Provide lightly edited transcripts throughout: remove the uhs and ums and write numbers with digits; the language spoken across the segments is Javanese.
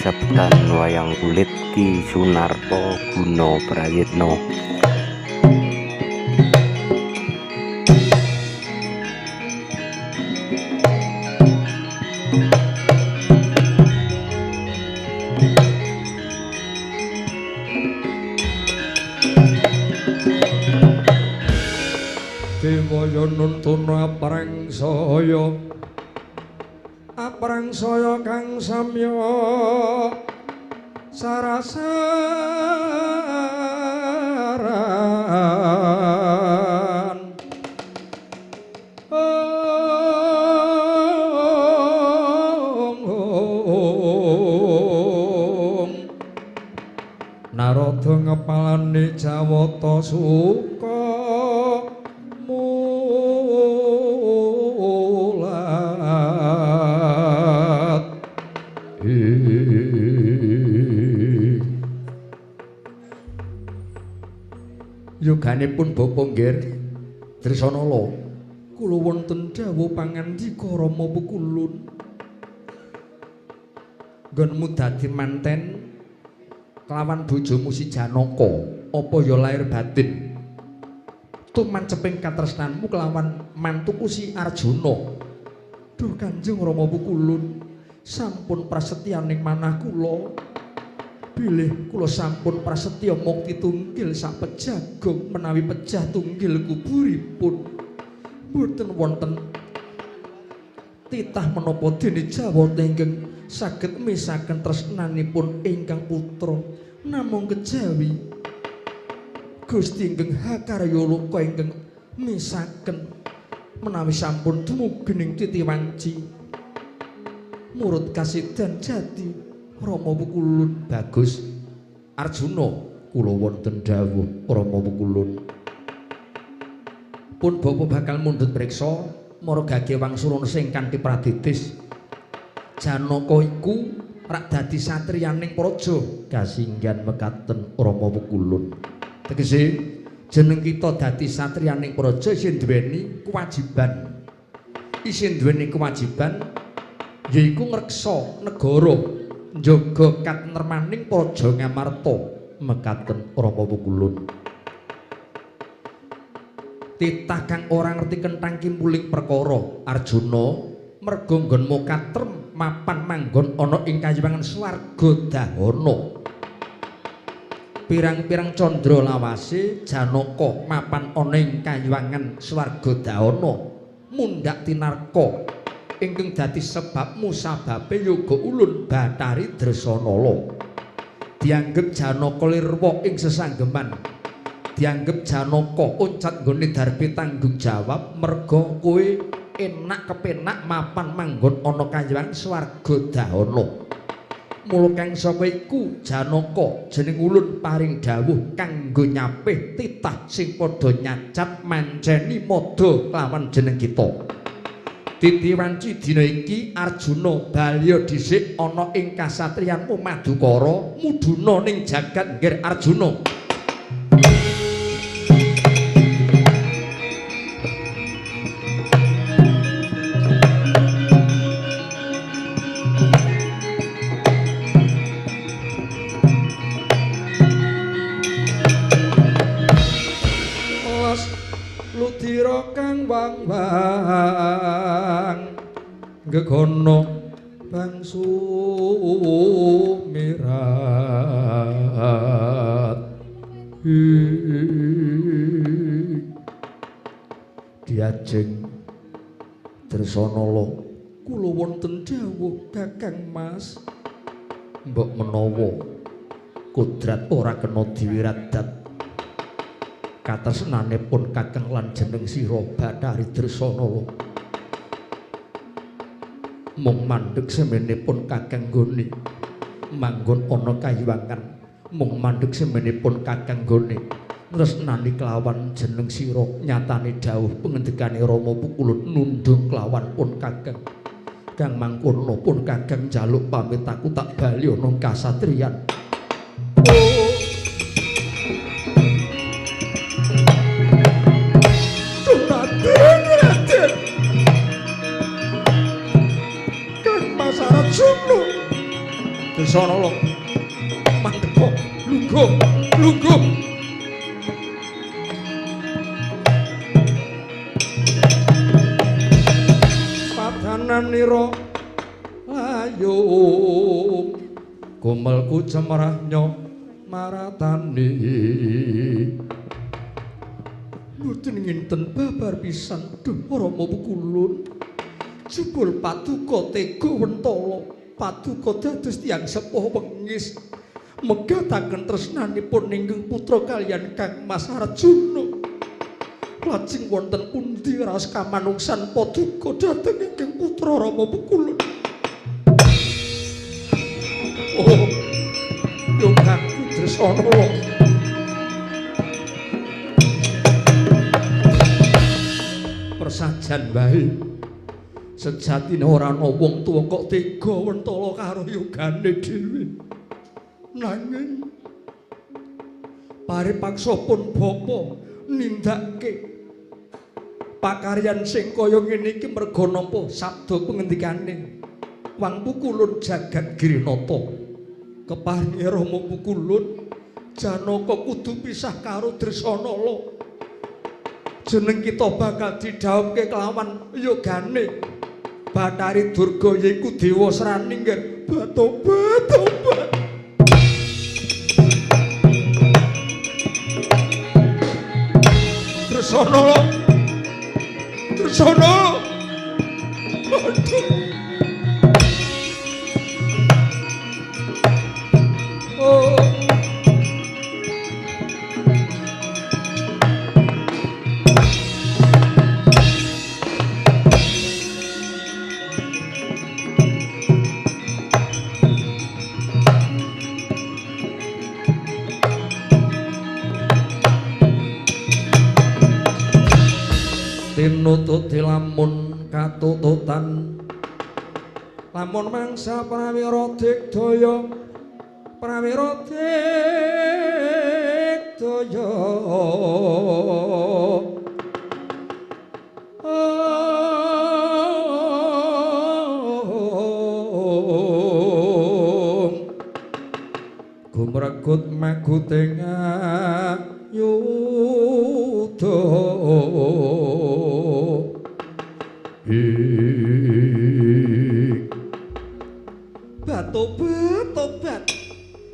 Sabdan Wayang Kulit Ki Sunarto Guno Prayitno. Dewaya nuntuna aprangsaya aprangsaya kang samya sarasaran Narada ngepalane Jawata suka yoganipun Bapa Nggir Dresanala kula wonten dawuh pangandika Rama Pukulun nggonmu dadi manten kelawan bojomu si Janaka apa ya lahir batin tumanceping katresnanmu kelawan mantuku si Arjuna. Duh Kanjeng Rama Pukulun sampun prasetyaning manah kula bilih kula sampun prasetya mukti tunggil sak pejagong menawi pejah tunggil kuburipun mboten wonten titah menapa dene Jawata ingkang saged misaken tresnanipun ingkang putra namung kejawi Gusti ingkang hakarya loka ingkang misaken menawi sampun dumugi ing titi wanci murut kasidan jati Rama Pukulun. Bagus Arjuna kula wonten dawuh Rama Pukulun pun bapa bakal mundhut priksa margage wangsulana sing kanthi praditis. Janaka iku rak dadi satriyaning praja kasinggihan mekaten Rama Pukulun. Tegese jeneng kita dadi satriyaning praja isih duweni kewajiban. Isih duweni kewajiban yaiku ngreksa negara, njaga katnermaning praja Ngamarta mekaten Rama Pukulun. Titah kang ora ngerti kenthang kimpuling perkara Arjuna merga nggonmu katrem mapan manggon ana ing kayiwangan swarga dahana. Pirang-pirang candra lawase Janaka mapan ana ing kayiwangan swarga dahana mundhak tinarka ingkang dadi sebab musababe yoga ulun Bathari Dresanala. Dianggep Janaka lirwa ing sesanggeman. Dianggep Janaka oncat nggone darbe tanggung jawab merga kowe enak kepenak mapan manggon ana kayiwangan swarga dahana. Mula kang saka iku Janaka jeneng ulun paring dawuh kanggo nyapih titah sing padha nyacat manceni madha kelawan jeneng kita. Titi wanci dina iki Arjuna baliya dhisik ana ing kasatriyanmu Madukara mudhuna ning jagat Nggir Arjuna. Ludira kang wang-wang gegono bangsu mirat diajeng Dresanala kula wonten dawuh Kakang Mas mbok menawa kodrat ora kena diwiradat katresnanipun Kakang lan jeneng sira Bathari Dresanala mung mandheg semenipun Kakang nggone manggon ana kayiwangan mung mandheg semenipun Kakang nggone tresnani kelawan jeneng sira nyatane dawuh pengendikane Rama Pukulun nundung kelawan pun Kakang kang mangkono pun Kakang njaluk pamit aku tak bali ana kasatriyan. Kang Mas Arjuna Dresanala mandeka lungguh lungguh. Padananira layung kumelku cemrahnya maratani. Mboten nginten babar pisan duh Rama Pukulun. Jebul paduka tega wentala, paduka dados tiyang sepuh wengis megataken tresnanipun ingkang putra kaliyan Kang Mas Arjuna. Lajeng wonten pundi raos kamanungsan paduka dhateng ingkang putra Rama Pukulun. Oh, yogaku Dresanala. Persajan wae. Sejatine ora ana wong tuwa kok tega wentala karo yogane dhewe. Nanging paripaksapun bapa nindakake pakaryan sing kaya ngene iki merga nampa sabda pengendikane Wang Pukulun jagat Girinata. Keparinge Rama Pukulun, Janaka kudu pisah karo Dresanala. Jeneng kita bakal didhawuhke kelawan yogane Bathari Durga yaiku Dewa Srani nggih. Batobat tobat. Dresanala. Dresanala. Aduh. Oh. Tinututi lamun katututan lamun mangsa prawira digdaya prawira digdaya gumregut maguting ayuda. Batobat tobat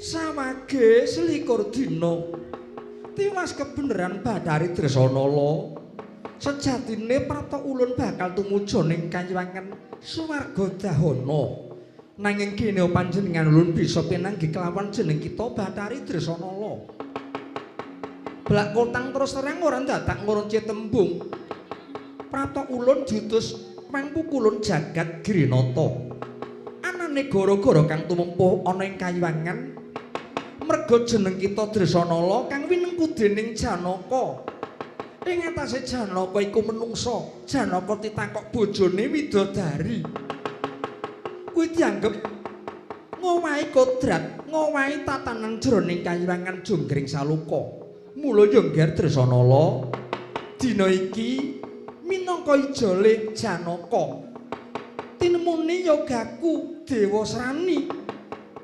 samage selikur dina tiwas kebeneran Bathari Dresanala. Sejatine prapta ulun bakal tumuju ning kayuwangan swarga dahana. Nanging kene panjenengan ulun bisa pinanggih kelawan jeneng kita Bathari Dresanala. Blak kotang terus terang ora dadak ngurunci tembung. Prapta ulun diutus Wang Pukulun jagat Girinata. Anane gara-gara kang tumempuh ana ing kayuwangan merga jeneng kita Dresanala kang winengku dening Janaka. Ing atase Janaka iku menungsa, Janaka ditakok bojone widodari. Kuwi dianggep ngowahi kodrat, ngowahi tatanan jroning kayuwangan Jonggring Saloka. Mula ya ngger Dresanala dina iki minangka ijole Janaka. Tinemune yogaku Dewa Srani.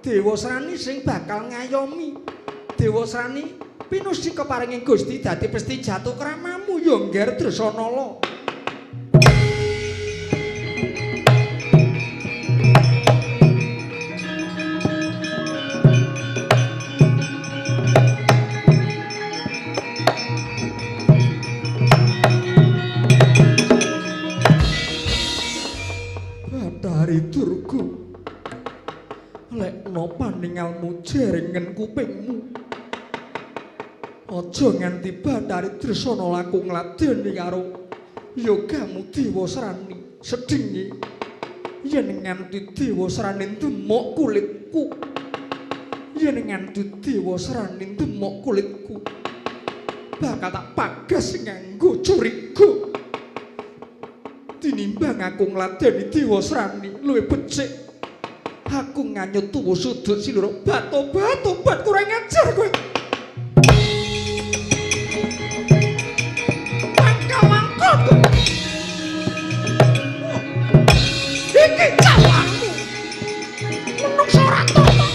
Dewa Srani sing bakal ngayomi. Dewa Srani pinusi keparinging Gusti dadi pesti jatuh kramamu ya ngger Dresanala. Bathari Durga, lekno paningalmu jerengen kupingmu. Aja nganti Bathari Dresanala aku ngladeni karo yogamu Dewa Srani. Sedinge yen nganti Dewa Srani ndemok kulitku, yen nganti Dewa Srani ndemok kulitku, bakal tak pagas nganggo curiga. Tinimbang aku ngladeni Dewa Srani luwih becik aku nganyut tuwa sudut siluruk. Batobat tobat kurang ajar kowe. Mangkal-mangkal iki calangmu menungso ora tata.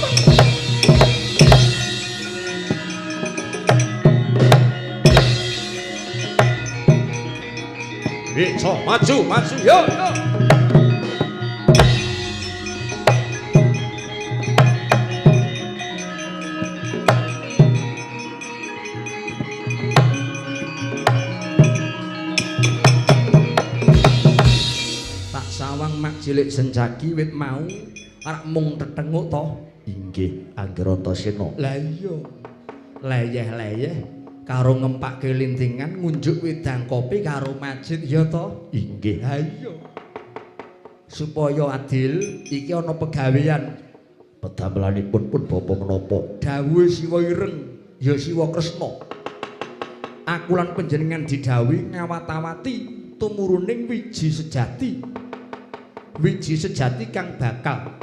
Lica, maju, maju, yo, yo. Tak sawang mak cilik Sencaki wit mau rak mung tetenguk to. Inggih, Angger Antasena. Lah iya. Leyeh-leyeh karo ngempake lintingan ngunjuk wedang kopi karo majid ya to. Inggih. Ha iya. Supaya adil iki ana pegawean. Pedamelanipun pun bapa menapa? Dawuhe Siwa Ireng ya Siwa Kresna. Aku lan panjenengan didhawuhi ngawat-awati tumuruning wiji sejati. Wiji sejati kang bakal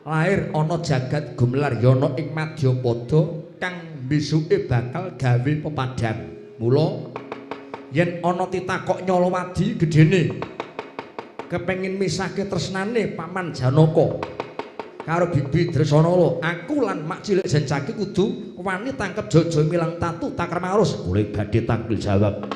lair ana jagat gumelar yana ing Madyapada kang besuke bakal gawe pepadang. Mula yen ana titakok Nyalawadi gedene kepengin misahke tresnane Paman Janaka karo Bibi Dresanala, aku lan mak cilik Sencaki kudu wani tangkep Jojo milang tatu takremarus. Kula badhe tangkil jawab.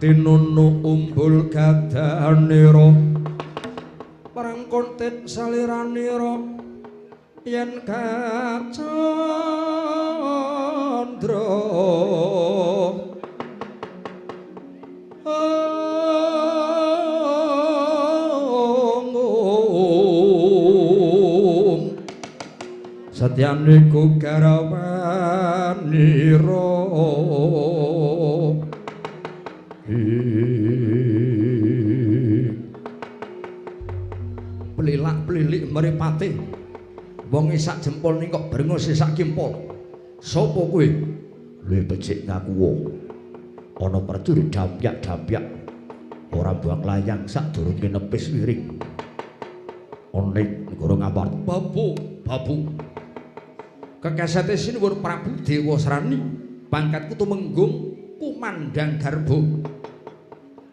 Tinunu umbul gadanira perang kontit saliranira yen kacandra satyane ku garawanira. Pelilak-pelilik mripate wong sak jempol ning kok brengus sak kimpol. Sapa kowe? Luwih becik ngaku. Ana prajurit dampyak-dampyak ora buang layang sadurunge nepis wiring. Ana ing negara Ngamarta. Babu, babu. Kekesete sinuwun Prabu Dewasrani, pangkatku tumenggung kumandhang garba.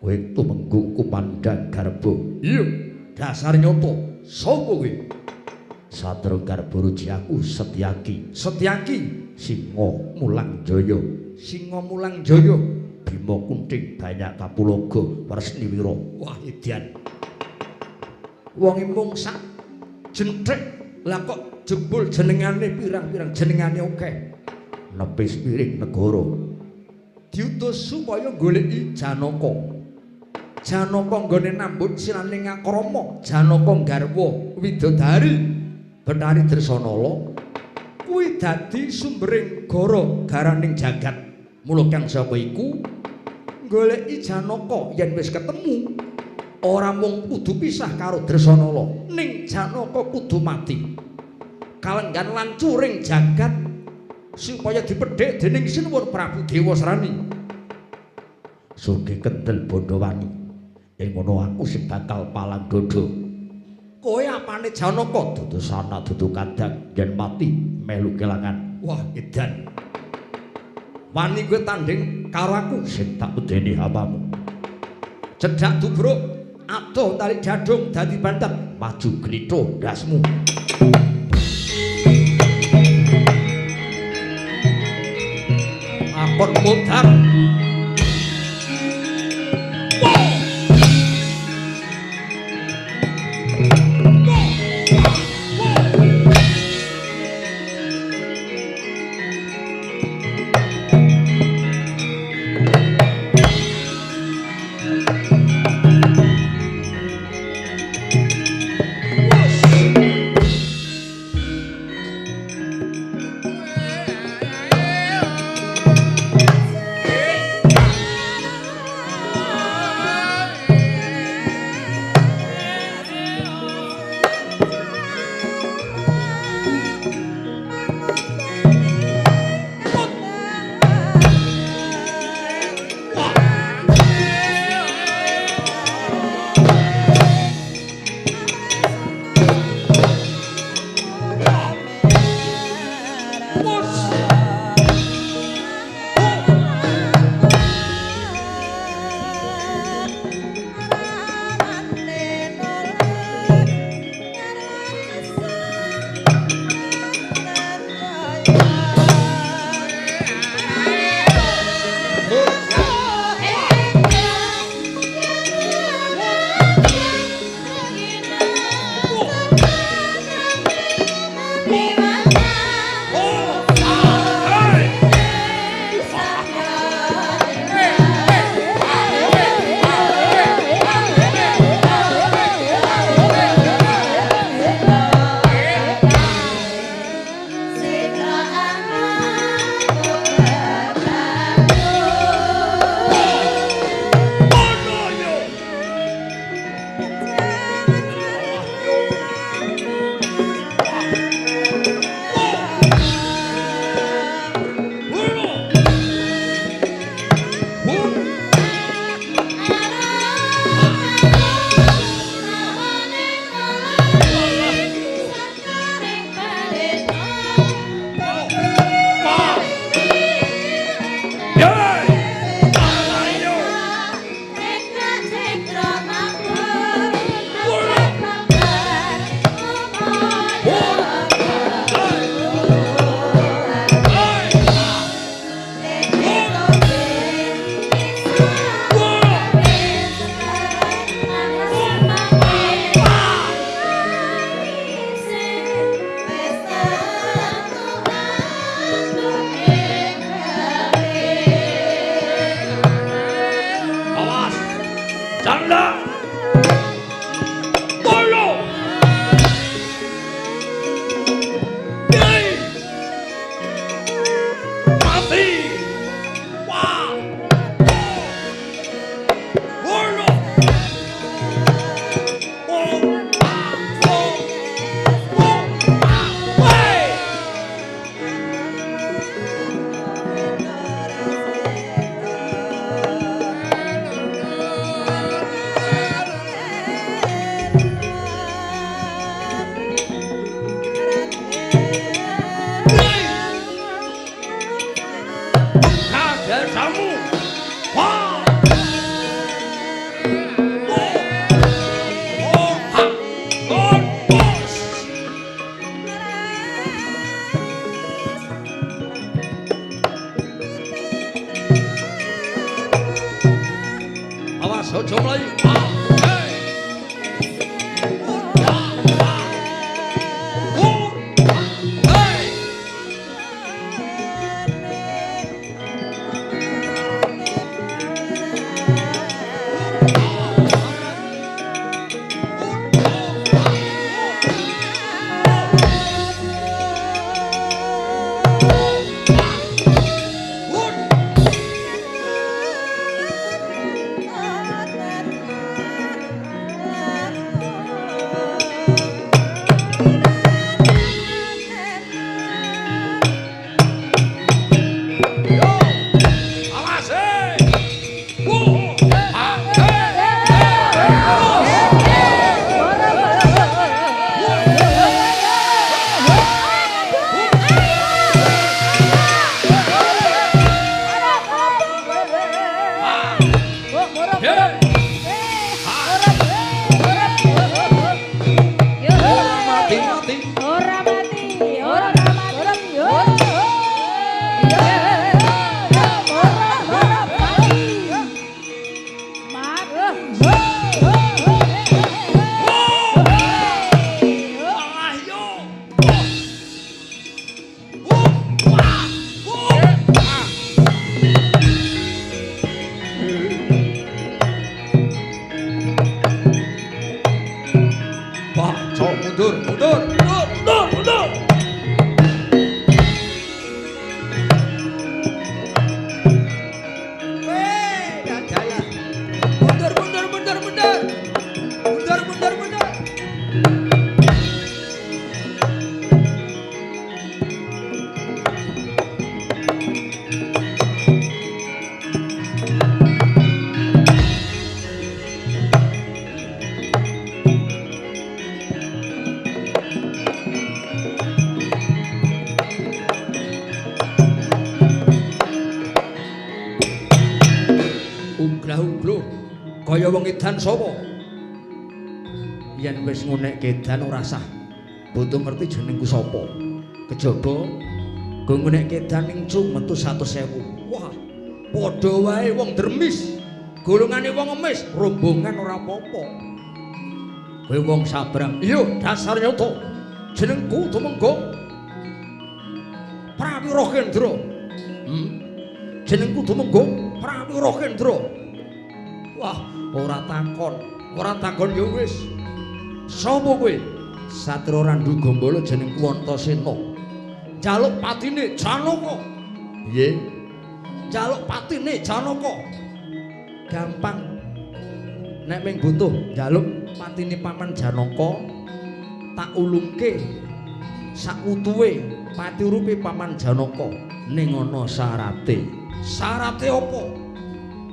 Kowe tumenggung kumandhang garba. Iya, dasar nyata. Sapa kowe? Satria Garba ruji aku Setyaki. Setyaki Singa Mulang Jaya. Singa Mulang Jaya. Bima Kunting banyak kapulaga Wresniwira. Wah, edan. Wong mung sak jenthik lah kok jebul jenengane pirang-pirang jenengane akeh. Nepis piring negara. Diutus supaya goleki Janaka. Janaka nggone nambut siraning akrama, Janaka garwa widodari Betari Dresanala kuwi dadi sumbering gara garaning jagat. Mula kang saka iku goleki Janaka yen wis ketemu ora mung kudu pisah karo Dresanala, ning Janaka kudu mati. Kalenggan lancuring jagat supaya dipedhek dening Sinuwun Prabu Dewasrani. Sugih kendel Bondowani. Yen ngono aku sing bakal palang dodo. Kowe apane Janaka? Dudu sanak dudu kadang yen mati melu kelangan. Wah, edan. Wani kowe tanding karo aku sing tak wedeni hapamu. Cedhak tubruk, adoh tali jadung dadi bantet, maju glitho ndasmu. Kon modar. glahu-gluh kaya wong edan sapa? Yen wis ngunekke edan ora sah butuh ngerti jenengku sapa. Kejaba go ngunekke edan ning cung metu 100.000. Wah, padha wae wong dermis, golongane wong ngemis, rombongan ora apa-apa. Kowe wong sabrang. Iya, dasar nyata. Jenengku Tumenggung Prawira Kendra. Jenengku Tumenggung Prawira Kendra. Wah, ora takon, ora takon ya wis. Sapa kowe? Satria Randu Gombala jenengku Antasena. Njaluk patine Janaka. Piye? Njaluk patine Janaka. Gampang. Nek mung butuh njaluk patine Paman Janaka, tak ulungke sakutuwe pati urupe Paman Janaka. Ning ana syarate. Syarate apa?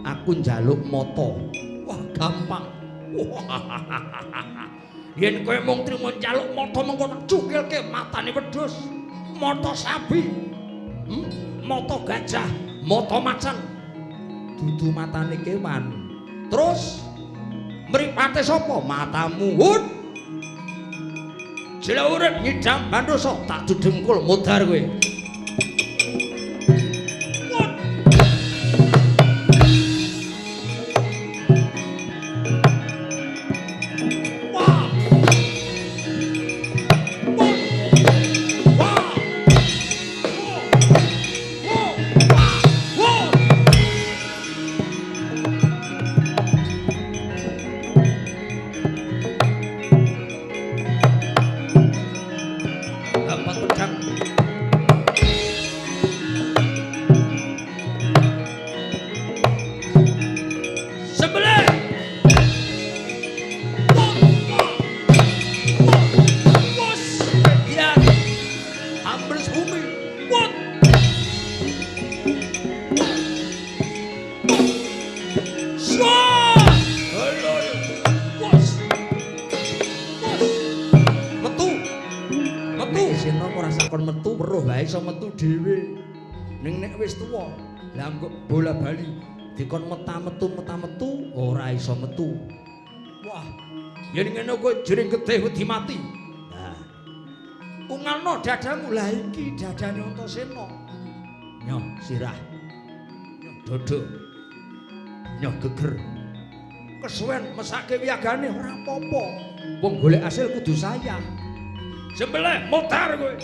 Aku njaluk mata. Wah, gampang. Yen kowe mung trimo njaluk mata mengko tak cukilke matane wedhus, mata sapi, mata gajah, mata macan. Dudu matane kewan. Terus mripate sapa? Matamu. Hut. Jela urip nyidam bandosa tak dudengkul modar kowe. Iso metu dhewe. Ning nek wis tuwa, lah engko bola-bali dikon meta-metu ora iso metu. Wah, yen ngene kowe jering getih wedi mati. Nah. Ungalno dadamu. Lah iki dadane Antasena. Nyoh sirah. Nyoh dodo. Nyoh geger. Kesuwen mesake wiyagane ora apa-apa. Wong golek hasil kudu sayah. Sembelih modar kowe.